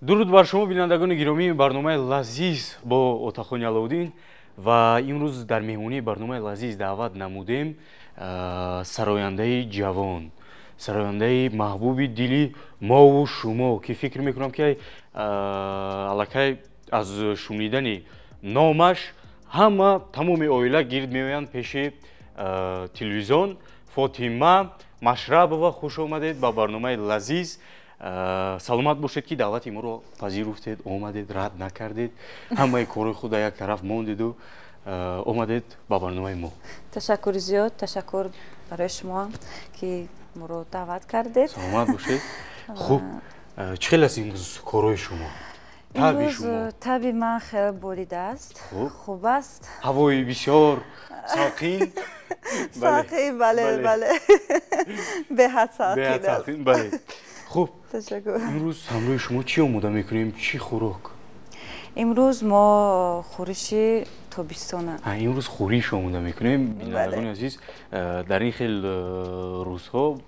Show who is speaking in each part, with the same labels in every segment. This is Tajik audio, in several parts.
Speaker 1: Дуруд бар шумо, бинандагони гиромии барномаи «Лазиз» бо Отахони Аловуддин. Ва имрӯз дар меҳмонии барномаи «Лазиз» даъват намудем сарояндаи ҷавон, сарояндаи маҳбуби дили мову шумо, ки фикр мекунам, ки аллакай аз шунидани номаш ҳама, тамоми оила гирд меоянд пеши телевизион. Фотима Машрабова, хуш омадед ба барномаи «Лазиз». Саломат бошед, ки даъвати моро пазируфтед, омадед, рад накардед, ҳамаи корҳои худ як тараф мондеду омадед ба барномаи мо.
Speaker 2: Ташаккури зиёд, ташаккур барои шумо, ки моро даъват кардед.
Speaker 1: Саломат бошед. Хуб, чӣ хел аст имрӯз корҳои шумо, таби шумо?
Speaker 2: Таби ман хеле болида аст, хуб аст.
Speaker 1: Ҳавои бисёр салқин.
Speaker 2: Салқин, бале, бале, беҳад салқин аст.
Speaker 1: Бале, хуб.
Speaker 2: Ташаккур.
Speaker 1: Имрӯз ҳамроҳи шумо чӣ омода мекунем, чӣ хӯрок?
Speaker 2: Имрӯз мо хӯриши тобистона.
Speaker 1: Имрӯз хӯриш омода мекунем. Бинандагони азиз, дар ин хел рӯзҳо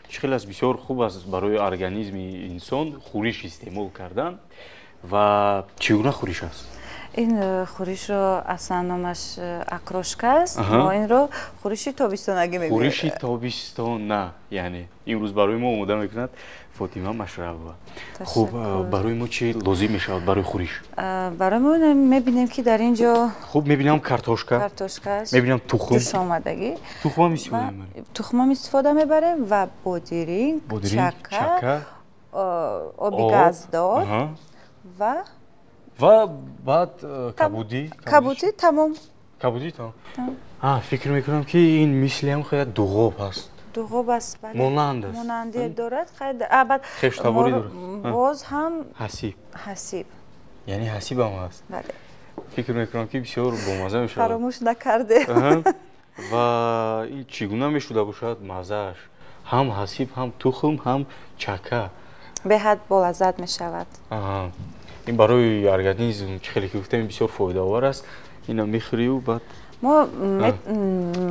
Speaker 1: чӣ хел аст, бисёр хуб аст барои организми инсон хӯриш истеъмол кардан. Ва чӣ гуна хӯриш аст?
Speaker 2: Ин хӯришро аслан номаш окрошка аст, мо инро хӯриши тобистонагӣ мегӯем.
Speaker 1: Хӯриши тобистона, яъне имрӯз барои мо омода мекунад Фотима Машрабова. Хуб, барои мо чӣ лозим мешавад барои хӯриш?
Speaker 2: Барои мо мебинем, ки дар ин ҷо
Speaker 1: Хуб, мебинам, картошка.
Speaker 2: Картошка аст.
Speaker 1: Мебинам, тухм.
Speaker 2: Ҷӯшомадагӣ.
Speaker 1: Тухмам истифода мебарем?
Speaker 2: Тухмам истифода мебарем ва бодиринг, чака, оби газдор ва
Speaker 1: ва баъд кабудӣ.
Speaker 2: Кабудӣ, тамом.
Speaker 1: Кабудӣ, тамом. Фикр мекунам, ки ин мисли ҳам хеле дуғоб ҳаст.
Speaker 2: Дуғоб аст, бале.
Speaker 1: Монанд аст.
Speaker 2: Монандӣ дорад. Баъд
Speaker 1: хештаборӣ дорад.
Speaker 2: Боз ҳам
Speaker 1: ҳасиб.
Speaker 2: Ҳасиб.
Speaker 1: Яъне ҳасибам ҳаст.
Speaker 2: Бале.
Speaker 1: Фикр мекунам, ки бисёр бомазза мешавад.
Speaker 2: Фаромӯш накардем.
Speaker 1: Ва ин чӣ гуна мешуда бошад маззааш? Ҳам ҳасиб, ҳам тухм, ҳам чака.
Speaker 2: Беҳад болаззат мешавад.
Speaker 1: Ин барои организм, чӣ хеле ки гуфтем, бисёр фоидаовар аст. Ина мехӯрию баъд
Speaker 2: Мо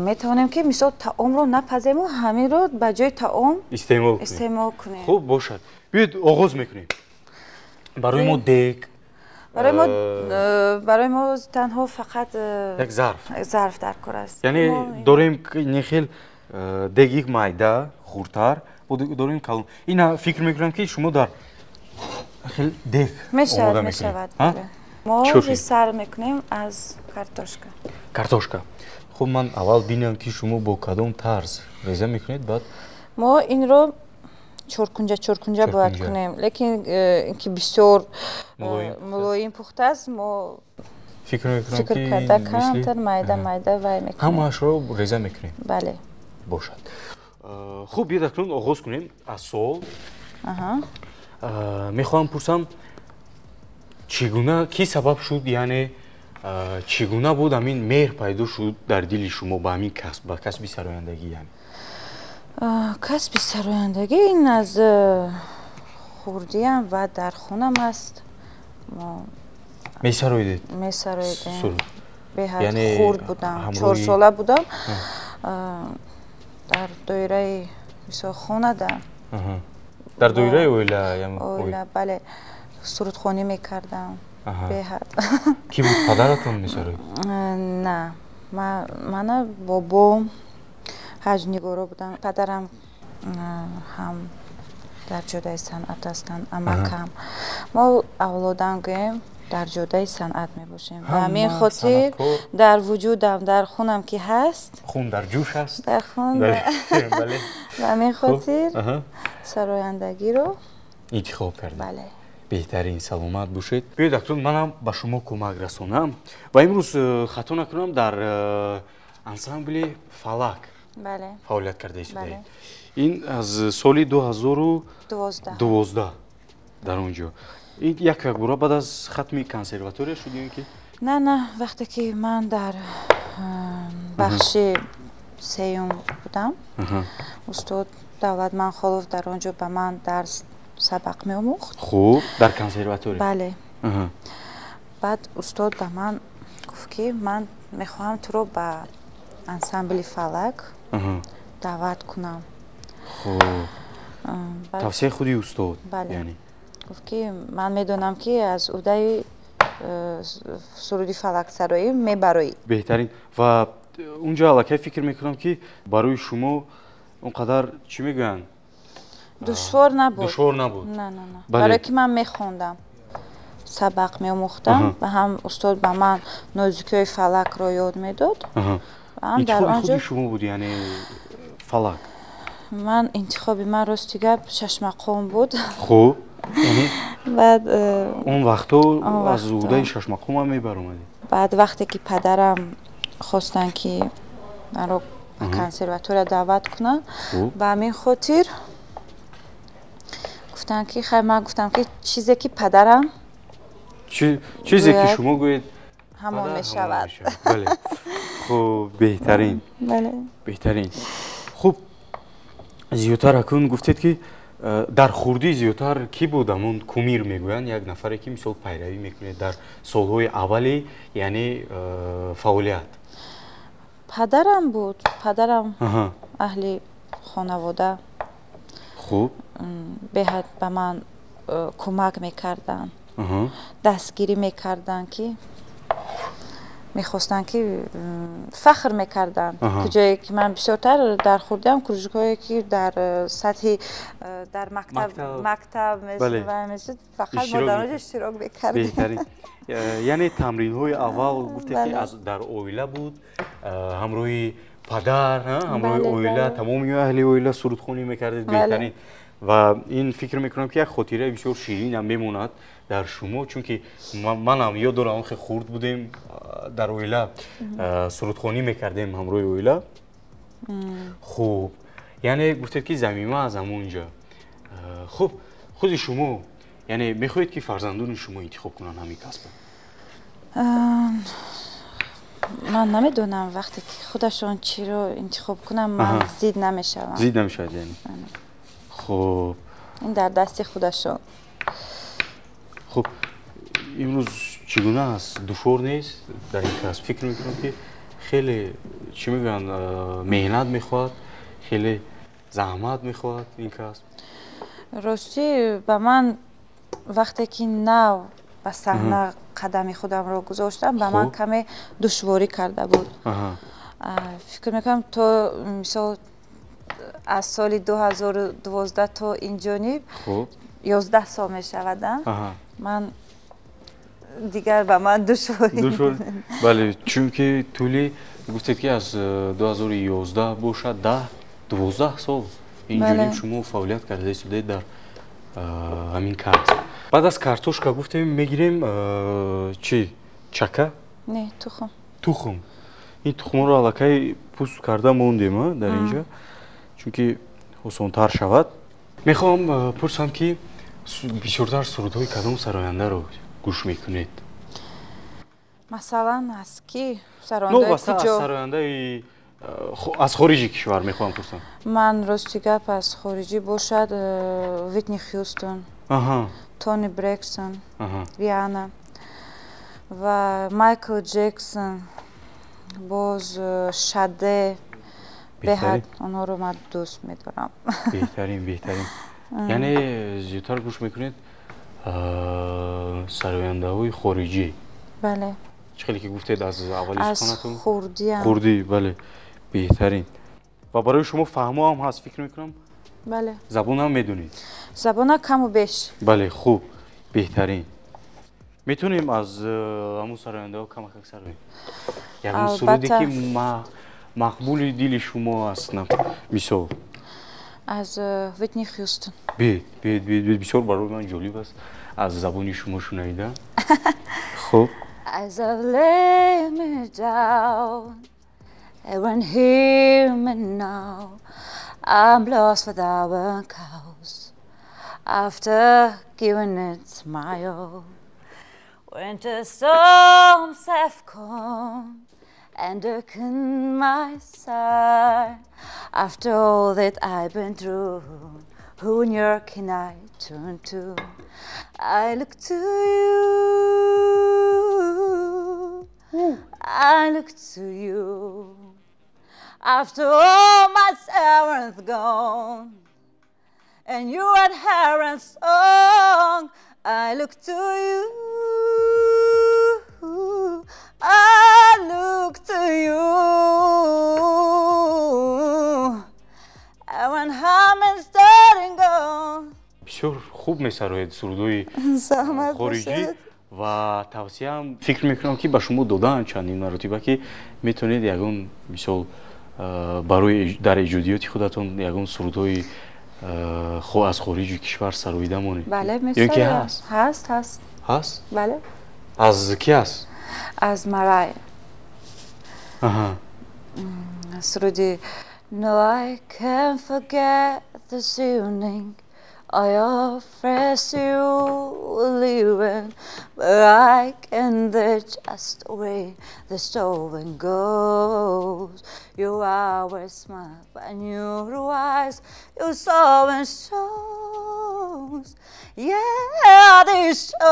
Speaker 2: метавонем, ки мисол таомро напазему, ҳаминро ба ҷои таом
Speaker 1: истеъмол кунем.
Speaker 2: Истеъмол кунем.
Speaker 1: Хуб бошад, биёед, оғоз мекунем. Барои мо дег.
Speaker 2: Барои мо танҳо фақат
Speaker 1: як зарф.
Speaker 2: Зарф дар кор аст.
Speaker 1: Яъне дорем не хел деги майда, хурдтар дорем, калон. Ина фикр мекунам, ки шумо дар хел дег
Speaker 2: мешавад, мешавад. Мо сар мекунем аз картошка.
Speaker 1: Картошка. Хуб, ман аввал бинам, ки шумо бо кадом тарз реза мекунед, баъд
Speaker 2: Мо инро чоркунҷа чоркунҷа бояд кунем, лекин ки бисёр мулоим пухтааст, мо
Speaker 1: фикр мекунам,
Speaker 2: фикр карда, камтар майда майда вай мекунем.
Speaker 1: Ҳамаашро реза мекунем?
Speaker 2: Бале.
Speaker 1: Бошад. Хуб, биёд, акнун оғоз кунем аз суол. Мехоҳам пурсам, чӣ гуна, кӣ сабаб шуд, яъне чӣ гуна буд ҳамин меҳр пайдо шуд дар дили шумо ба ҳамин касб, ба касби сарояндагӣ, яъне?
Speaker 2: Касби сарояндагӣ ин аз хурдиам ва дар хунам аст.
Speaker 1: Месароидед?
Speaker 2: Месароидем. Беҳад хурд будам, 4сола будам, дар доираи мисол хонада.
Speaker 1: Дар доираи оила?
Speaker 2: Оила, бале, сурудхонӣ мекардам беҳад.
Speaker 1: Кӣ буд, падаратон месароид?
Speaker 2: На, мана бобом ҳаҷнигоро будам. Падарам ҳам дар ҷодаи санъат ҳастанд, амакам. Мо авлодан гӯем, дар ҷодаи санъат мебошем. Ба ҳамин хотир дар вуҷудам, дар хунам ки ҳаст.
Speaker 1: Хун дар ҷӯш аст.
Speaker 2: Дар хун. Ба ҳамин хотир сарояндагиро
Speaker 1: интихоб кардед.
Speaker 2: Бале.
Speaker 1: Беҳтарин, саломат бошед. Биёед, акнун манам ба шумо кӯмак расонам. Ва имрӯз, хато накунам, дар ансамбли «Фалак» фаъолият карда истодаед. Ин аз соли 2012 дар он ҷо. Ин як якбора баъд аз хатми консерватория шуд ё ки?
Speaker 2: На, вақте ки ман дар бахши сеюм будам, устод Давлат Манхолов дар он ҷо ба ман дарс, сабақ меомӯхт.
Speaker 1: Хуб, дар консерватория.
Speaker 2: Бале. Баъд устод ба ман гуфт, ки ман мехоҳам туро ба ансамбли «Фалак» даъват кунам.
Speaker 1: Хуб, тавсияи худи устод?
Speaker 2: Бале. Гуфт, ки ман медонам, ки аз уҳдаи суруди фалаксароӣ мебароӣ.
Speaker 1: Беҳтарин. Ва унҷо аллакай фикр мекунам, ки барои шумо он қадар, чӣ мегӯянд,
Speaker 2: душвор набуд.
Speaker 1: Душвор набуд.
Speaker 2: На, на, на, барое ки ман мехондам, сабақ меомӯхтам ва ҳам устод ба ман нозукиҳои фалакро ёд медод.
Speaker 1: Ҳам дар он ҷо шумо буд, яъне фалак?
Speaker 2: Ман интихоби ман, рости гап, шашмақом буд.
Speaker 1: Хуб,
Speaker 2: баъд
Speaker 1: он вақтҳо аз уҳдаи шашмақомам мебаромадед?
Speaker 2: Баъд вақте ки падарам хостанд, ки маро ба консерватория даъват кунанд, ба ҳамин хотир гуфтанд, ки хай, ман гуфтам, ки чизе ки падарам
Speaker 1: чизе ки шумо гӯед,
Speaker 2: ҳамон мешавад.
Speaker 1: Бале, хуб, беҳтарин, беҳтарин. Хуб, зиёдтар акун гуфтед, ки дар хурдӣ зиёдтар кӣ буд ҳамон кумир, мегӯянд, як нафаре ки мисол пайравӣ мекунед дар солҳои аввали, яъне фаъолият?
Speaker 2: Падарам буд, падарам, аҳли хонавода. Беҳад ба ман кӯмак мекарданд, дастгирӣ мекарданд, ки мехостанд, ки фахр мекарданд, куҷое ки ман бисёртар дар хурдиам кружокҳое ки дар сатҳи дар мактаб мешуд, фақат мо дар онҷо иштирок мекардем.
Speaker 1: Яъне тамринҳои аввал, гуфте, ки дар оила буд, ҳамроҳи падар, ҳамроҳи оила, тамоми аҳли оила сурудхонӣ мекардед. Беҳтарин. Ва ин, фикр мекунам, ки як хотираи бисёр ширинам мемонад дар шумо, чунки манам ёд дорам, хеле хурд будем, дар оила сурудхонӣ мекардем ҳамроҳи оила. Хуб, яъне гуфтед, ки замима аз ҳамон ҷа. Хуб, худи шумо, яъне мехоҳед, ки фарзандони шумо интихоб кунанд ҳамин касбро?
Speaker 2: Ман намедонам, вақте ки худашон чиро интихоб кунам, ман зид намешавам.
Speaker 1: Зид намешавад, яъне. Хуб.
Speaker 2: Ин дар дасти худашон.
Speaker 1: Хуб, имрӯз чӣ гуна аст? Душвор нест дар ин касб? Фикр мекунам, ки хеле, чӣ мегӯянд, меҳнат мехоҳад, хеле заҳмат мехоҳад ин касб.
Speaker 2: Ростӣ, ба ман вақте ки нав ба саҳна қадами худамро гузоштам, ба ман каме душворӣ карда буд. Фикр мекунам, то мисол аз соли 2012 то инҷониб 11 сол мешавад, ман дигар ба ман душворӣ
Speaker 1: Бале, чунки тӯли, гуфтед, ки аз 2011 бошад, 10-12 сол инҷониб шумо фаъолият карда истодаед дар ҳамин касб. Баъд аз картошка, гуфтем, мегирем чӣ, чака?
Speaker 2: Не, тухм.
Speaker 1: Тухм. Ин тухмҳоро аллакай пӯст карда мондем дар инҷа, чунки осонтар шавад. Мехоҳам пурсам, ки бисёртар сурудҳои кадом сарояндаро гӯш мекунед?
Speaker 2: Масалан, аз ки?
Speaker 1: Новобаста аз сарояндаи аз хориҷи кишвар мехоҳам пурсам.
Speaker 2: Ман, рости гап, аз хориҷӣ бошад, Витни Хюстон, Тони Брексон, Риана ва Майкл Ҷексон, боз Шаде. Беҳад онҳоро ман дӯст медорам.
Speaker 1: Беҳтарин, беҳтарин. Яъне зиёдтар гӯш мекунед сарояндаҳои хориҷӣ?
Speaker 2: Бале.
Speaker 1: Чӣ хеле ки гуфтед, аз аввали
Speaker 2: суханатон, хурдиам.
Speaker 1: Хурдӣ, бале, беҳтарин. Ва барои шумо фаҳмо ҳам ҳаст, фикр мекунам?
Speaker 2: Бале.
Speaker 1: Забонам медонед?
Speaker 2: Забона каму беш.
Speaker 1: Бале, хуб, беҳтарин. Метавонем аз ҳамун сарояндаҳо камакак сароем ягон суруде, ки мақбули дили шумо аст, мисол?
Speaker 2: Аз Витни Хюстон.
Speaker 1: Бед, бед, бед, бисёр барои ман ҷолиб аст аз забони шумо шунаида. Хуб.
Speaker 2: As I lay me down, and hear me now, I'm lost without a cause. After giving it my all, winter storms have come and darkened my side. After all that I've been through, who on earth can I turn to? I look to you. I look to you. After all my strength's gone, and you had her song. I look to you, I look to you. And when I'm in starting gone.
Speaker 1: Бисёр хуб месароед сурудҳои хориҷӣ ва тавсияам фикр мекунам, ки ба шумо додаанд чандин маротиба, ки метавонед ягон мисол барои дар эҷодиёти худатон ягон сурудҳои аз хориҷи кишвар сароида монед.
Speaker 2: Бале, месароям. Ҳаст, ҳаст.
Speaker 1: Ҳаст?
Speaker 2: Бале.
Speaker 1: Аз ки аст?
Speaker 2: Аз Марай. Суруди No, I can't forget this evening. I offer you leaving, but I can't just the way the story goes. You always smile when your eyes, you saw and shows. Yeah, they show.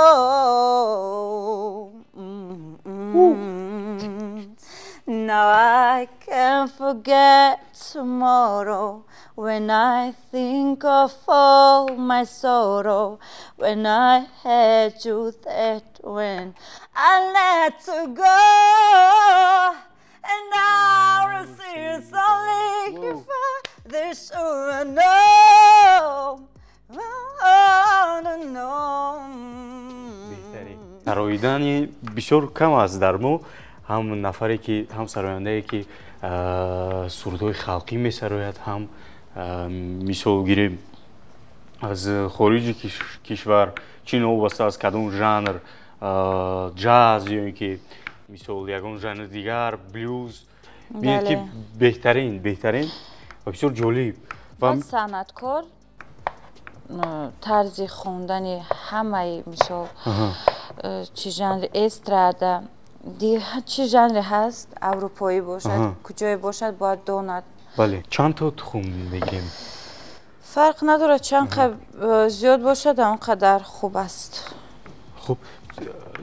Speaker 2: Now I can't forget tomorrow when I think of all my sorrow, when I had you that when I let to go, and I receive only if I this know, oh, no.
Speaker 1: Сароидани бисёр кам аст дар мо, ҳам нафаре ки ҳам сарояндае ки сурудҳои халқӣ месарояд, ҳам мисол гирем аз хориҷи кишвар, чӣ новобаста аз кадом жанр, ҷаз ё ин ки мисол ягон жанри дигар, блюз, бинед ки беҳтарин, беҳтарин ва бисёр ҷолиб.
Speaker 2: Ва санъаткор тарзи хондани ҳамаи мисол чӣ жанри эстрада, чӣ жанре ҳаст, аврупоӣ бошад, куҷое бошад, бояд донад.
Speaker 1: Бале, чанд то тухм мегирем?
Speaker 2: Фарқ надорад, чанд зиёд бошад, он қадар хуб аст.
Speaker 1: Хуб,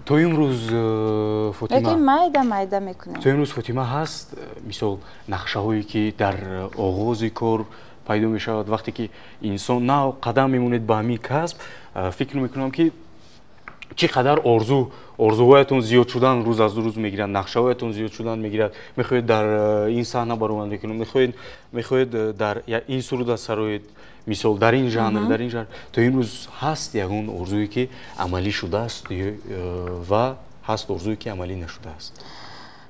Speaker 1: то имрӯз Фотима,
Speaker 2: лекин майда майда мекунем.
Speaker 1: То имрӯз Фотима ҳаст мисол нақшаҳое ки дар оғози кор пайдо мешавад, вақте ки инсон нав қадам мемонед ба ҳамин касб, фикр мекунам ки чӣ қадар орзуҳоятон зиёд шудан рӯз аз рӯз мегирад, нақшаҳоятон зиёд шудан мегирад, мехоҳед дар ин саҳна баромад мекунед, мехоҳед дар ин суруда сароед, мисол дар ин жанр, дар ин жанр. То имрӯз ҳаст ягон орзуе ки амалӣ шудааст ва ҳаст орзуе ки амалӣ нашудааст?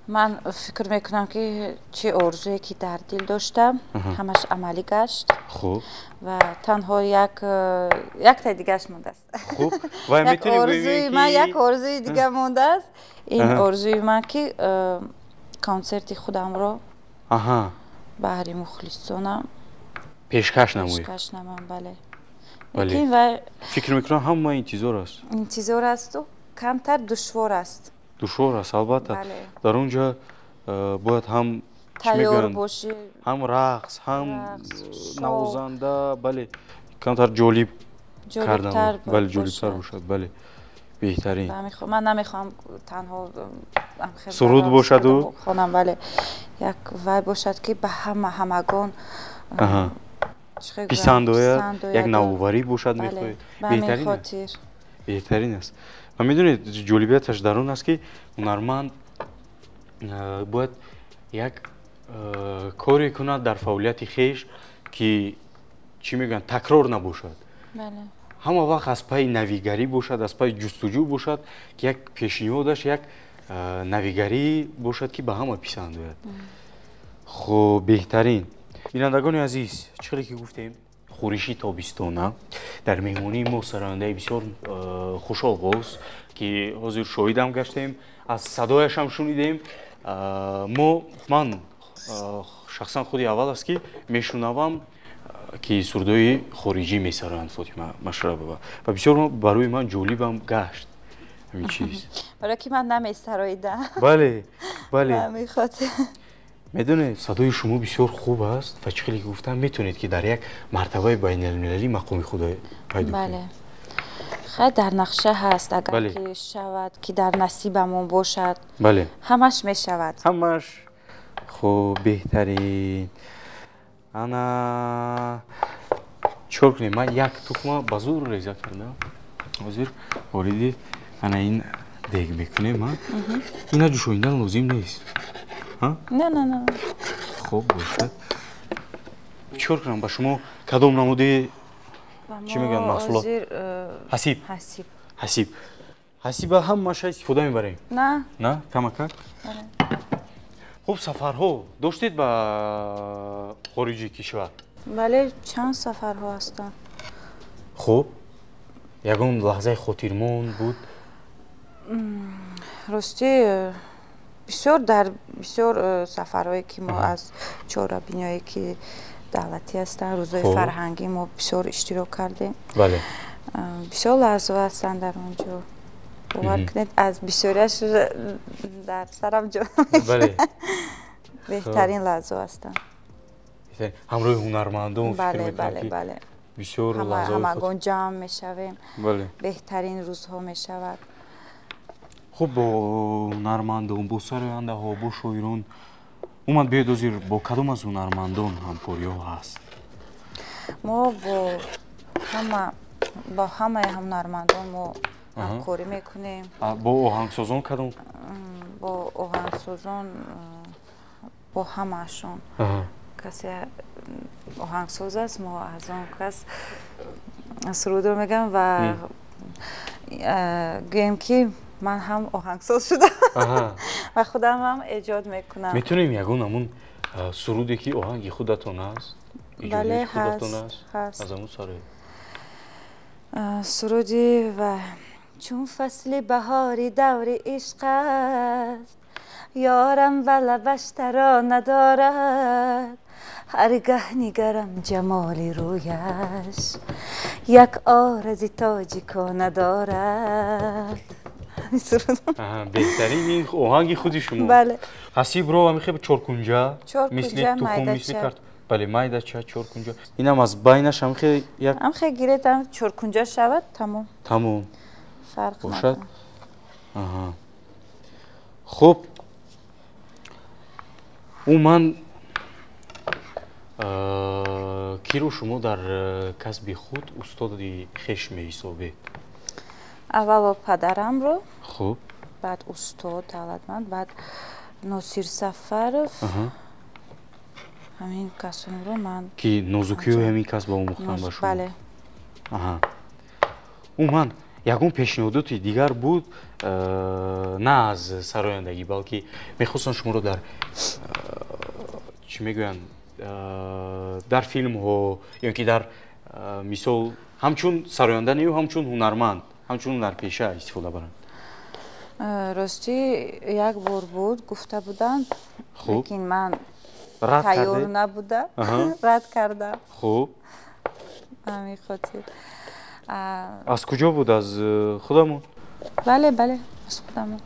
Speaker 2: Ман фикр мекунам, ки чӣ орзуе ки дар дил доштам, ҳамаш амалӣ гашт.
Speaker 1: Хуб.
Speaker 2: Ва танҳо яктаи дигааш мондааст.
Speaker 1: Хуб, ва
Speaker 2: орзуи ман як орзуи дига мондааст. Ин орзуи ман ки консерти худамро баҳри мухлисонам
Speaker 1: пешкаш намоед.
Speaker 2: Пешкаш намоям, бале.
Speaker 1: Бале. Фикр мекунам ҳама интизор аст.
Speaker 2: Интизор асту камтар душвор аст.
Speaker 1: Душвор аст, албатта. Дар он ҷо бояд ҳам
Speaker 2: тайёр бошӣ,
Speaker 1: ҳам рақс, ҳам навозанда, бале, камтар ҷолиб кардан, бале, ҷолибтар бошад, бале, беҳтарин.
Speaker 2: Ман намехоҳам танҳо
Speaker 1: суруд бошаду
Speaker 2: хонам, бале, як вай бошад, ки ба ҳама ҳамагон
Speaker 1: писанд ояд, як навоварӣ бошад мехоҳед.
Speaker 2: Беҳтарин хотир.
Speaker 1: Беҳтарин аст. Ва медонед, ҷолибияташ дар он аст, ки ҳунарманд бояд як коре кунад дар фаъолияти хеш, ки чӣ мегӯянд, такрор набошад. Ҳама вақт аз пайи навигарӣ бошад, аз пайи ҷустуҷӯ бошад, ки як пешниҳодаш як навигарӣ бошад, ки ба ҳама писанд ояд. Хуб, беҳтарин. Бинандагони азиз, чӣ хеле ки гуфтем, хӯриши тобистона дар меҳмонии мо сарояндаи бисёр хушоғоз, ки ҳозир шоҳидам гаштем, аз садояшам шунидем. Мо ман шахсан худи аввал аст, ки мешунавам, ки сурудҳои хориҷӣ месароянд Фотима Машрабова, ва бисёр барои ман ҷолибам гашт ҳамин чиз.
Speaker 2: Барои ки ман намесароидам.
Speaker 1: Бале, бале. Медонед, садои шумо бисёр хуб аст ва чӣ хеле ки гуфтам, метавонед, ки дар як мартабаи байналмилалӣ мақоми худо пайдо кунед.
Speaker 2: Хай, дар нақша ҳаст, агар ки шавад, ки дар насибамон бошад.
Speaker 1: Бале.
Speaker 2: Ҳамаш мешавад.
Speaker 1: Ҳамаш. Хуб, беҳтарин. Ана чикор кунем? Ман як тухма ба зур реза кардам. Ҳозир вориди ана ин дег мекунем. Ина ҷӯшонидан лозим нест.
Speaker 2: Не, не, не.
Speaker 1: Хуб бошад. Чӣ кор кунам ба шумо? Кадом намуди чӣ мегӯянд маҳсулот? Ҳасиб.
Speaker 2: Ҳасиб.
Speaker 1: Ҳасиб. Ҳасиба ҳамаша истифода мебарем?
Speaker 2: На.
Speaker 1: На? Камакак? Хуб, сафарҳо доштед ба хориҷи кишвар?
Speaker 2: Бале, чанд сафарҳо ҳастанд.
Speaker 1: Хуб, ягон лаҳзаи хотирмон буд?
Speaker 2: Ростӣ, бисёр дар бисёр сафарҳое ки мо аз чорабиниҳое ки давлатӣ ҳастанд, рӯзҳои фарҳангӣ мо бисёр иштирок кардем.
Speaker 1: Бале.
Speaker 2: Бисёр лаҳзаҳо ҳастанд дар он ҷо. Бовар кунед, аз бисёриаш дар сарам ҷо.
Speaker 1: Бале.
Speaker 2: Беҳтарин лаҳзаҳо ҳастанд.
Speaker 1: Ҳамроҳи ҳунармандон фикр мекунам ки
Speaker 2: бале.
Speaker 1: Бисёр лаҳзаҳои
Speaker 2: ҳамагон ҷамъ мешавем.
Speaker 1: Бале.
Speaker 2: Беҳтарин рӯзҳо мешавад.
Speaker 1: Хуб, бо ҳунармандон, бо сарояндаҳо, бо шоирон умуман биёед ҳозир бо кадом аз ҳунармандон ҳамкориҳо ҳаст?
Speaker 2: Мо бо ҳама, бо ҳамаи ҳунармандон мо ҳамкорӣ мекунем.
Speaker 1: Бо оҳангсозон кадом?
Speaker 2: Бо оҳангсозон, бо ҳамаашон. Касе оҳангсоз аст, мо аз он кас сурудро мегӯям ва гӯем ки ман ҳам оҳангсоз шудам ва худам ҳам эҷод мекунам.
Speaker 1: Метавонем ягон ҳамун суруде ки оҳанги худатон аст,
Speaker 2: бале,
Speaker 1: худатон
Speaker 2: ҳаст,
Speaker 1: аст, аз ҳамун сароед?
Speaker 2: Суруди ва чун фасли баҳори даври ишқ аст, ёрам ба лабаш тарона дорад, ҳаргаҳ нигарам ҷамоли рӯяш, як орзи тоҷикона дорад.
Speaker 1: Беҳтарин ин оҳанги худи шумо.
Speaker 2: Бале.
Speaker 1: Ҳасибро ҳамихе чоркунҷа, мисли тухм, мисли карт. Бале, майдача, чоркунҷа. Инам аз байнаш ҳамихе як
Speaker 2: ҳамихе гиред, ҳам чоркунҷа шавад, тамом.
Speaker 1: Тамом.
Speaker 2: Фарқ
Speaker 1: бошад. Хуб, умуман киро шумо дар касби худ устоди хеш меҳисобед?
Speaker 2: Аввало падарамро.
Speaker 1: Хуб.
Speaker 2: Баъд устод Давлатманд, баъд Носир Сафаров. Ҳамин касонро ман
Speaker 1: ки нозукиҳои ҳамин касб омӯхтан ба шумо.
Speaker 2: Бале.
Speaker 1: Умуман ягон пешниҳодоти дигар буд, на аз сарояндагӣ, балки мехостанд шуморо дар чӣ мегӯянд, дар филмҳо ё ки дар мисол ҳамчун сароянда нею ҳамчун ҳунарманд, ҳамчун ҳунарпеша истифода баранд?
Speaker 2: Ростӣ, як бор буд, гуфта буданд, лекин ман
Speaker 1: рад
Speaker 2: тайёр
Speaker 1: кардед?
Speaker 2: Набуда, рад кардам.
Speaker 1: Хуб.
Speaker 2: Ба ҳамин хотир.
Speaker 1: Аз куҷо буд? Аз худамон?
Speaker 2: Бале, бале, аз худамон.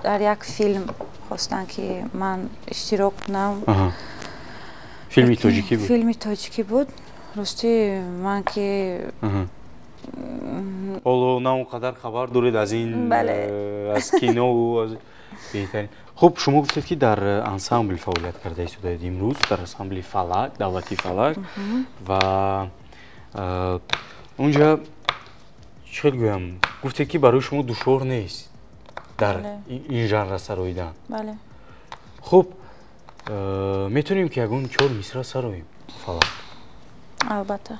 Speaker 2: Дар як филм хостанд ки ман иштирок кунам.
Speaker 1: Филми тоҷикӣ буд?
Speaker 2: Филми тоҷикӣ буд. Ростӣ, ман ки
Speaker 1: ҳоло на он қадар хабар доред аз ин
Speaker 2: Бале.
Speaker 1: Аз кинову аз беҳтарин. Хуб, шумо гуфтед ки дар ансамбл фаъолият карда истодаед имрӯз, дар ансамбли Фалак, давлати Фалак, ва унҷа чӣ хел гӯям, гуфтед ки барои шумо душвор нест дар ин жанра сароидан.
Speaker 2: Бале.
Speaker 1: Хуб, метавонем ки ягон чор мисра сароем Фалак?
Speaker 2: Албатта.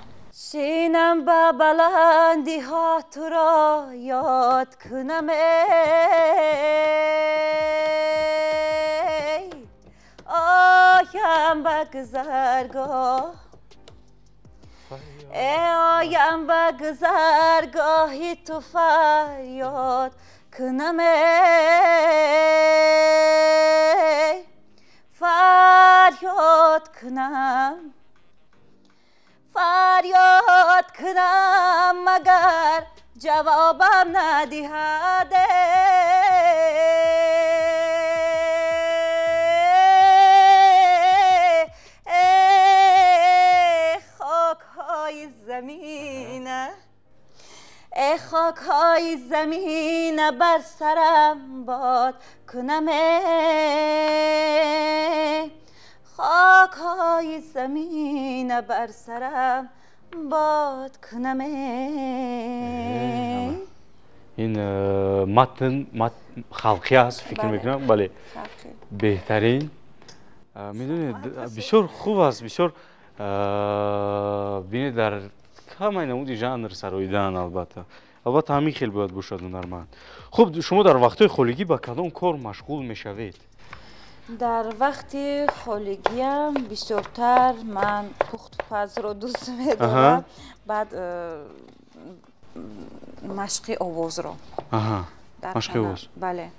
Speaker 2: Шинам ба баландиҳо туро ёд кунам, эй, оям ба гузаргоҳ, оям ба гузаргоҳи ту фарёд кунам, эй, фарёд кунам, фарёд кунам, магар ҷавобам надиҳад, хокҳои замина, э хокҳои замина бар сарам бод кунам, хокҳои замина бар сарам бод кунам.
Speaker 1: Ин матн халқӣ аст, фикр мекунам. Бале, беҳтарин. Медонед, бисёр хуб аст, бисёр бинед, дар ҳамаи намуди жанр сароидан. Албатта, албатта, ҳамин хел бояд бошад ҳунарманд. Хуб, шумо дар вақтҳои холигӣ ба кадом кор машғул мешавед?
Speaker 2: Дар вақти холигиам бисёртар ман пухтупазро дӯст медорам, баъд машқи овозро.
Speaker 1: Машқи овоз?
Speaker 2: Бале.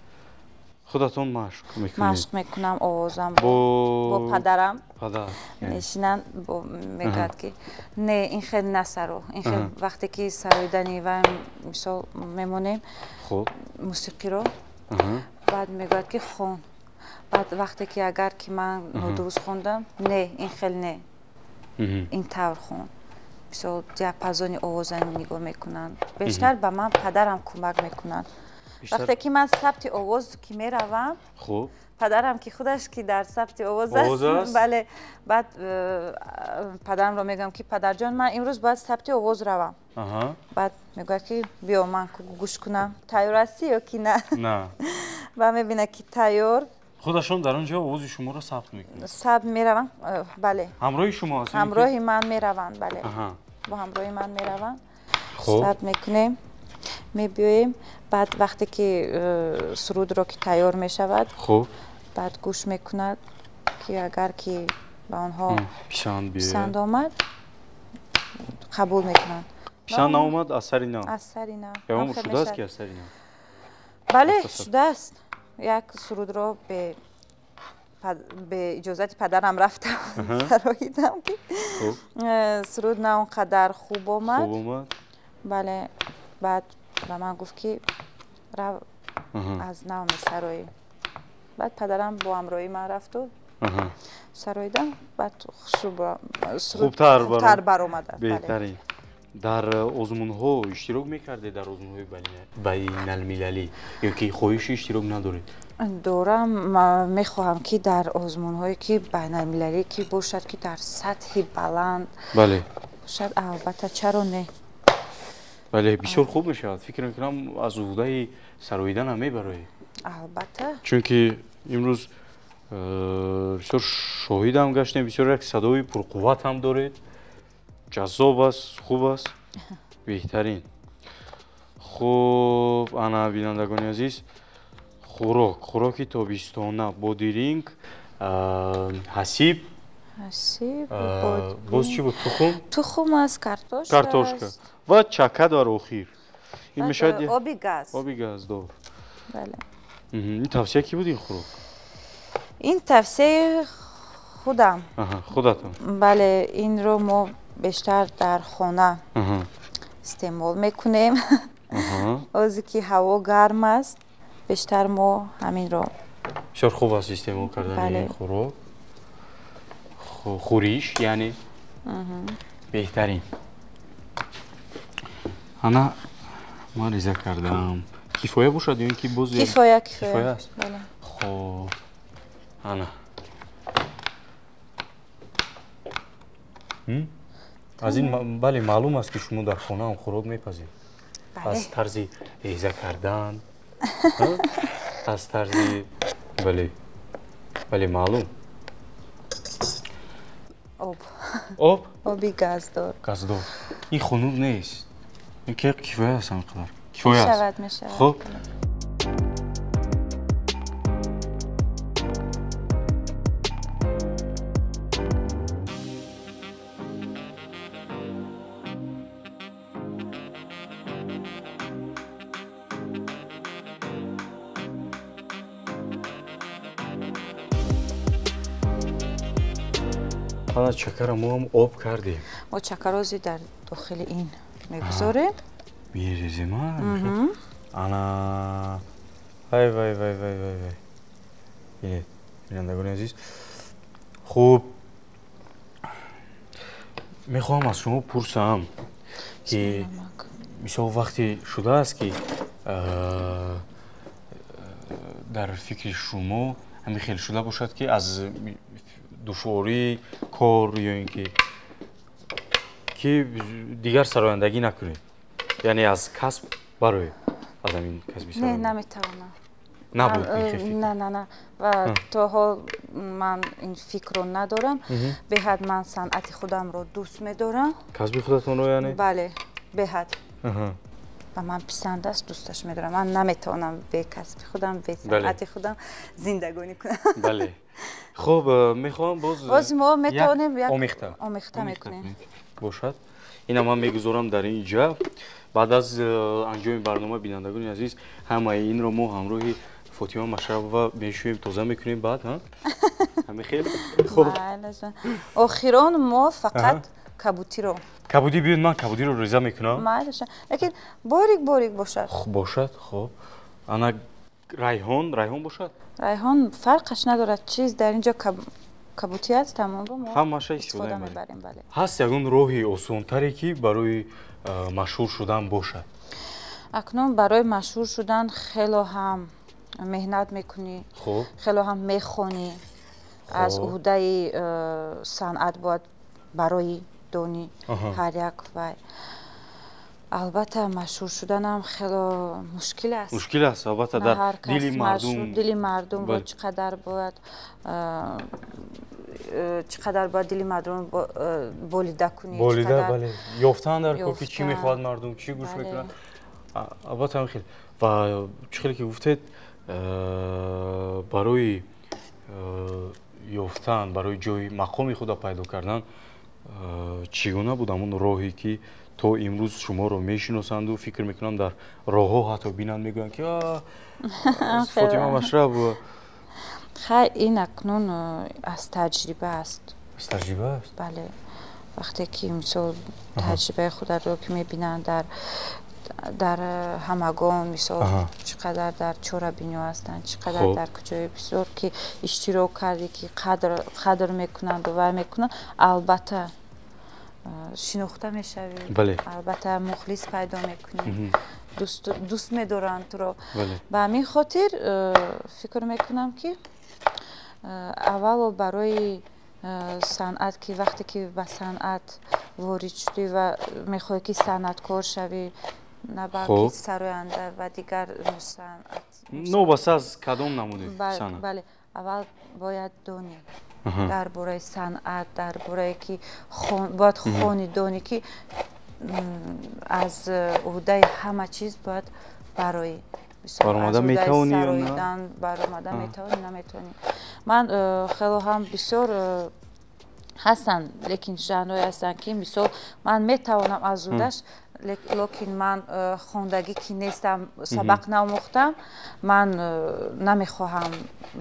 Speaker 1: Худатон машқ мекунед?
Speaker 2: Машқ мекунам овозам бо падарам. Мешинанд, мегӯяд, ки не, ин хел насаро, ин хел. Вақте ки сароидани ва мисол мемонем мусиқиро, баъд мегӯяд, ки хон. Баъд вақте ки агар ки ман нодуруст хондам, не, ин хел не, ин тавр хон. Мисол, диапазони овозани нигоҳ мекунанд. Бештар ба ман падарам кӯмак мекунанд. Вақте ки ман сабти овоз ки меравам, падарам, ки худаш ки дар сабти овоз аст, бале, баъд падарамро мегӯям, ки падарҷон, ман имрӯз бояд сабти овоз равам. Баъд мегӯяд, ки биё, ман гӯш кунам, тайёр ҳастӣ ё ки на. Ва мебинад, ки тайёр.
Speaker 1: Худашон дар он ҷо овози шуморо сабт мекунанд?
Speaker 2: Сабт мераванд, бале.
Speaker 1: Ҳамроҳи шумо аст?
Speaker 2: Ҳамроҳи ман мераванд, бале, бо ҳамроҳи ман мераванд, сабт мекунем, мебиёем. Баъд вақте ки сурудро ки тайёр мешавад, баъд гӯш мекунад, ки агар ки ба онҳо писанд омад, қабул мекунанд.
Speaker 1: Писанд наомад, аз сари нав?
Speaker 2: Аз сари нав.
Speaker 1: Ягон шудааст, ки аз сари нав?
Speaker 2: Бале, шудааст. Як сурудро бе иҷозати падарам рафтам сароидам, ки суруд на он қадар хуб омад. Бале, баъд ба ман гуфт, ки рав, аз нав месароӣ. Баъд падарам бо ҳамроҳии ман рафту сароидам, баъд хубтар баромадааст.
Speaker 1: Беҳтарин. Дар озмунҳо иштирок мекардед, дар озмунҳои байналмилалӣ, ё ки хоҳиши иштирок надоред?
Speaker 2: Дорам. Мехоҳам, ки дар озмунҳое ки байналмилалӣ ки бошад, ки дар сатҳи баланд бошад, албатта, чаро не.
Speaker 1: Бале, бисёр хуб мешавад. Фикр мекунам, аз уҳдаи сароиданам мебароед.
Speaker 2: Албатта.
Speaker 1: Чунки имрӯз бисёр шоҳидам гаштем, бисёр як садои пурқувват ҳам доред, ҷаззоб аст, хуб аст, беҳтарин. Хуб, ана, бинандагони азиз, хӯрок, хӯроки тобистона: бодиринг, ҳасиб, боз чӣ буд, тухм,
Speaker 2: тухм аст, картошка,
Speaker 1: картошка ва чака. Дар охир ин мешавад
Speaker 2: оби газ,
Speaker 1: оби газдор. Ин тавсия кӣ буд, ин хӯрок?
Speaker 2: Ин тавсияи худам.
Speaker 1: Худатон?
Speaker 2: Бале, инро мо бештар дар хона истеъмол мекунем. Озе ки ҳаво гарм аст, бештар мо ҳаминро.
Speaker 1: Бисёр хуб аст истеъмол кардани хӯрок, хӯриш, яъне беҳтарин. Ана, ман реза кардам, кифоя бошад ё ин ки боз?
Speaker 2: Кифоя.
Speaker 1: Кифоя аст. Хоб, ана, аз ин, бале, маълум аст, ки шумо дар хонаам хӯрок мепазед, аз тарзи реза кардан, аз тарзи, бале, бале, маълум.
Speaker 2: Об.
Speaker 1: Об.
Speaker 2: Оби газдор.
Speaker 1: Газдор. Ин хунук нест? Ин кифоя аст, ҳамин қадар кифоя аст.
Speaker 2: Мешавад, мешавад.
Speaker 1: Хуб. Ана, чакара мо ҳам об кардем.
Speaker 2: Мо чакарози дар дохили ин мегузорем.
Speaker 1: Мерезем. Ана, вай, вай, вай, вай, вай, вай! Бинед, бинандагони азиз. Хуб, мехоҳам аз шумо пурсам, ки мисол, вақте шудааст, ки дар фикри шумо ҳамин хел шуда бошад, ки аз душвории кор ё ин ки дигар сарояндагӣ накунед, яъне аз касб бароед, аз Аз ҳамин касби
Speaker 2: Не, наметавонам.
Speaker 1: Набуд ин хел фикр?
Speaker 2: Не, не, не, ва то ҳол ман ин фикрро надорам. Беҳад ман санъати худамро дӯст медорам.
Speaker 1: Касби худатонро яъне?
Speaker 2: Бале, беҳад ба ман писанд аст, дӯсташ медорам. Ман наметавонам бе касби худам, бе санъати худам зиндагонӣ кунам.
Speaker 1: Бале, хуб, мехоҳам боз
Speaker 2: боз мо метавонем
Speaker 1: як омехта
Speaker 2: омехта мекунем.
Speaker 1: Бошад, ина ман мегузорам дар ин ҷа. Баъд аз анҷоми барнома, бинандагони азиз, ҳамаи инро мо ҳамроҳи Фотима Машрабова мешӯем, тоза мекунем баъд. Ҳамин хел, хуб.
Speaker 2: Охирон мо фақат кабутиро.
Speaker 1: Кабудӣ, биёед, ман кабудиро реза мекунам.
Speaker 2: Майлаша, лекин борик борик бошад.
Speaker 1: Бошад, хуб. Ана райҳон, райҳон бошад?
Speaker 2: Райҳон фарқаш надорад, чиз дар инҷо кабутӣ аст, тамомро мо
Speaker 1: ҳамаша
Speaker 2: истифода мебарем, бале.
Speaker 1: Ҳаст ягон роҳи осонтаре, ки барои машҳур шудан бошад?
Speaker 2: Акнун барои машҳур шудан хело ҳам меҳнат мекунӣ, хело ҳам мехонӣ, аз уҳдаи санъат бояд барои донӣ ҳар як вай. Албатта, машҳур шуданам хело мушкил аст.
Speaker 1: Мушкил аст, албатта, дар дили мардум.
Speaker 2: Дили мардумро чӣ қадар бояд, чӣ қадар бояд дили мардум болида кунӣ.
Speaker 1: Болида, бале, ёфтан дар кор, ки чӣ мехоҳад мардум, чӣ гӯш мекунад, албатта, ҳамин хел. Ва чӣ хеле ки гуфтед, барои ёфтан, барои ҷои мақоми худа пайдо кардан, чӣ гуна буд ҳамон роҳе, ки то имрӯз шуморо мешиносанду, фикр мекунам, дар роҳҳо ҳатто бинанд, мегӯянд, ки Фотима Машрабова?
Speaker 2: Хай, ин акнун аз таҷриба аст.
Speaker 1: Аз таҷриба аст.
Speaker 2: Бале, вақте ки, мисол, таҷрибаи хударо ки мебинанд дар ҳамагон, мисол, чӣ қадар дар чорабиниҳо ҳастанд, чӣ қадар дар куҷои бисёр ки иштирок кардӣ, ки қадр мекунанду вай мекунанд, албатта, шинохта мешавӣ, албатта, мухлис пайдо мекунӣ, дӯст медоранд туро. Ба ҳамин хотир фикр мекунам, ки аввало барои санъат, ки вақте ки ба санъат ворид шудӣ ва мехоҳӣ, ки санъаткор шавӣ, на балки сароянда ва дигар санъат.
Speaker 1: Новобаста аз кадом намуди санъат.
Speaker 2: Бале, аввал бояд донӣ дар бораи санъат, дар бораи ки бояд хони, донӣ, ки аз уҳдаи ҳама чиз бояд барои
Speaker 1: Баромада метавонӣ?
Speaker 2: Сароидан баромада метавонӣ, наметавонӣ. Ман хело ҳам бисёр ҳастанд, лекин жанрҳое ҳастанд, ки, мисол, ман метавонам аз уҳдаш, лекин ман хондагӣ ки нестам, сабақ наомӯхтам, ман намехоҳам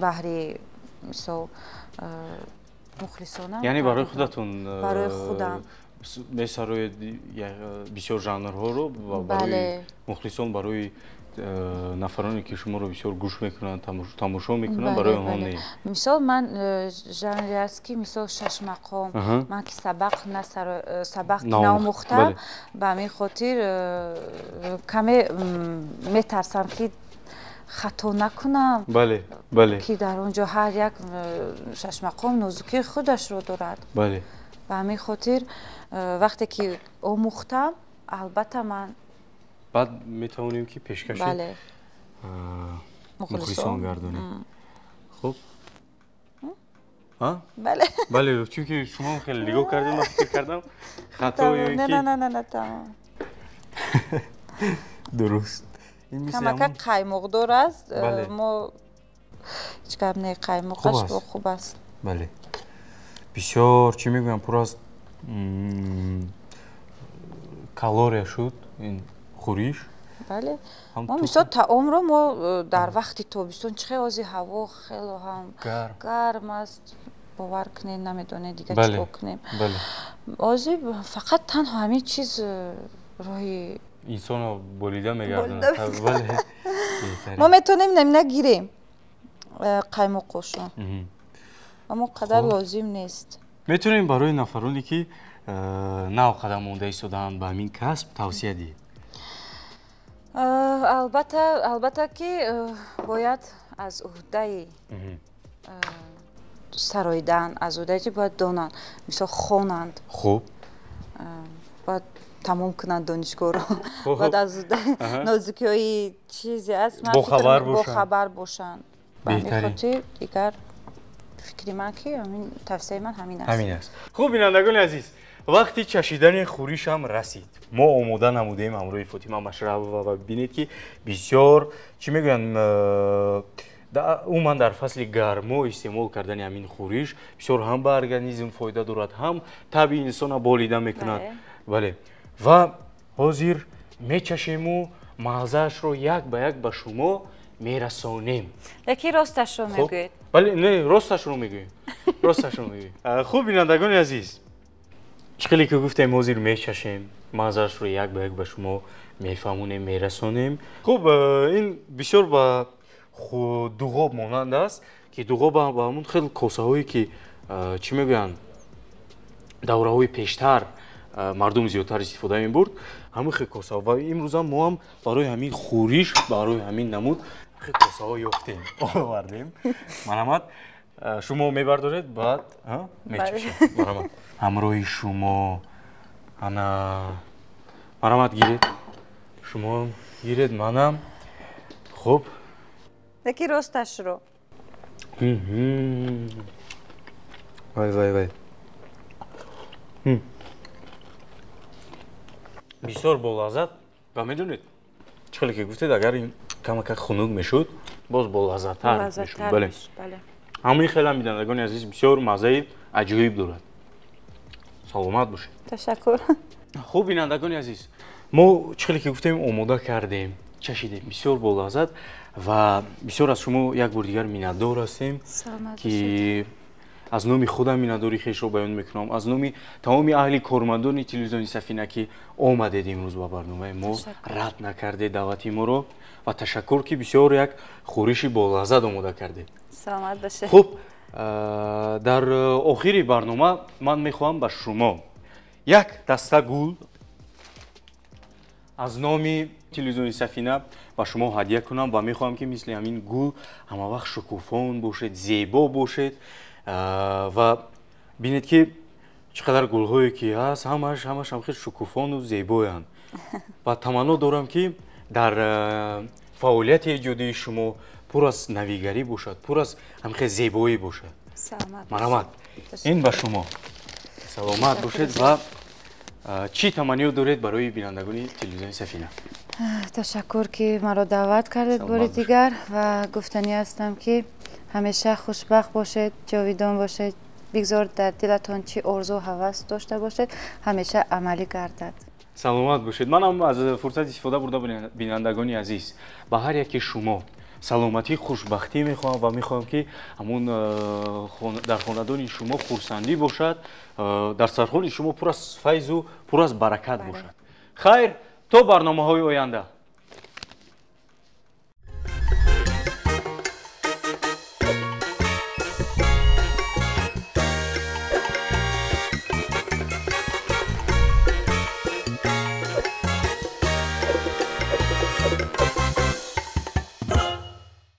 Speaker 2: баҳри, мисол, мухлисонам.
Speaker 1: Яъне барои худатон?
Speaker 2: Барои худам.
Speaker 1: Месароед бисёр жанрҳоро ва барои мухлисон, барои нафароне, ки шуморо бисёр гӯш мекунанд, тамошо мекунанд, барои онҳо не.
Speaker 2: Мисол, ман жанре аст, ки, мисол, шашмақом, ман ки сабақ сабақ наомӯхтам, ба ҳамин хотир каме метарсам, ки хато накунам.
Speaker 1: бале бале
Speaker 2: Ки дар он ҷо ҳар як шашмақом нозукии худашро дорад. Ба ҳамин хотир вақте ки омӯхтам, албатта, ман
Speaker 1: Баъд метавонем, ки пешкаши мухлисон гардонем. Хуб.
Speaker 2: Бале.
Speaker 1: Бале, чунки шумо хеле нигоҳ кардем, ман фикр кардам, хато ё
Speaker 2: ки. Не, не, не, не, тамом.
Speaker 1: Дуруст.
Speaker 2: Камака қаймоқдор аст, мо ҳеҷ гап не, қаймоқаш хуб аст.
Speaker 1: Бале, бисёр, чӣ мегӯям, пур аз калория шуд ин хӯриш.
Speaker 2: Бале, мо, мисол, таомро мо дар вақти тобистон, чӣ хел ози ҳаво хело ҳам гарм аст, бовар кунед, намедонед дигар чӣ кор кунем. Ози фақат танҳо ҳамин чиз роҳи
Speaker 1: Инсонро болида мегардонад.
Speaker 2: Мо метавонем намина гирем қаймоқошо, аммо қадар лозим нест.
Speaker 1: Метавонем барои нафароне, ки нав қадам монда истодаанд ба ҳамин касб, тавсия диҳед?
Speaker 2: Албатта, албатта, ки бояд аз уҳдаи сароидан, аз уҳдаи чи бояд донанд, мисол, хонанд. Бояд Тамом кунанд донишгоҳро, баъд аз нозукиҳои чизе аст бохабар бошанд. Ба ҳамин хотир дигар фикри ман ки тавсияи ман ҳамин аст.
Speaker 1: Ҳамин аст. Хуб, бинандагони азиз, вақти чашидани хӯришам расид. Мо омода намудем ҳамроҳи Фотима Машрабова ва бибинед, ки бисёр чӣ мегӯянд, умуман дар фасли гармо истеъмол кардани ҳамин хӯриш бисёр ҳам ба организм фоида дорад, ҳам табъи инсона болида мекунад. Бале, ва ҳозир мечашему маззаашро як ба як ба шумо мерасонем.
Speaker 2: Лекин росташро мегӯед?
Speaker 1: Бале, не, росташро мегӯем, росташро мегӯем. Хуб, бинандагони азиз, чӣ хеле ки гуфтем, ҳозир мечашем, маззаашро як ба як ба шумо мефаҳмонем, мерасонем. Хуб, ин бисёр ба дуғоб монанд аст, ки дуғоб ба ҳамун хел косаҳое ки, чӣ мегӯянд, давраҳои пештар мардум зиёдтар истифода мебурд, ҳамин хел косаҳо. Ва имрӯзам мо ҳам барои ҳамин хӯриш, барои ҳамин намуд хел косаҳо ёфтем, овардем. Марҳамат, шумо мебардоред, баъд мечашем. Марҳамат, ҳамроҳи шумо. Ана, марҳамат, гиред, шумо гиред, манам. Хуб.
Speaker 2: Лекин росташро.
Speaker 1: Вай, вай, вай, бисёр болаззат. Ва медонед, чӣ хеле ки гуфтед, агар ин камакак хунук мешуд, боз болаззаттар мешуд. Бале, ҳамин хелам, бинандагони азиз, бисёр маззаи аҷоиб дорад. Саломат бошед.
Speaker 2: Ташаккур.
Speaker 1: Хуб, бинандагони азиз, мо чӣ хеле ки гуфтем, омода кардем, чашидем, бисёр болаззат. Ва бисёр аз шумо як бор дигар миннатдор ҳастем, ки аз номи худам миннатдори хешро баён мекунам, аз номи тамоми аҳли кормандони телевизиони Сафина, ки омадед имрӯз ба барномаи мо, рад накардед даъвати моро. Ва ташаккур, ки бисёр як хӯриши болаззат омода кардед.
Speaker 2: Саломат бошед.
Speaker 1: Хуб, дар охири барнома ман мехоҳам ба шумо як даста гул аз номи телевизиони Сафина ба шумо ҳадя кунам ва мехоҳам, ки мисли ҳамин гул ҳамавақт шукуфон бошед, зебо бошед. Ва бинед, ки чӣ қадар гулҳое ки ҳаст, ҳамаш ҳамаш хел шукуфону зебоянд. Ва таманно дорам, ки дар фаъолияти эҷодии шумо пур аз навигарӣ бошад, пур аз ҳамхел зебоӣ бошад. Марҳамат, ин ба шумо. Саломат бошед. Ва чӣ таманниё доред барои бинандагони телевизиони Сафина?
Speaker 2: Ташаккур, ки маро даъват кардед бори дигар. Ва гуфтанӣ ҳастам, ки ҳамеша хушбахт бошед, ҷовидон бошед, бигзор дар дилатон чӣ орзу ҳавас дошта бошед, ҳамеша амалӣ гардад.
Speaker 1: Саломат бошед. Манам аз фурсат истифода бурда, бинандагони азиз, ба ҳар яке шумо саломатӣ, хушбахтӣ мехоҳам ва мехоҳам, ки ҳамун дар хонадони шумо хурсандӣ бошад, дар сархони шумо пур аз файзу пур аз баракат бошад. Хайр, то барномаҳои оянда.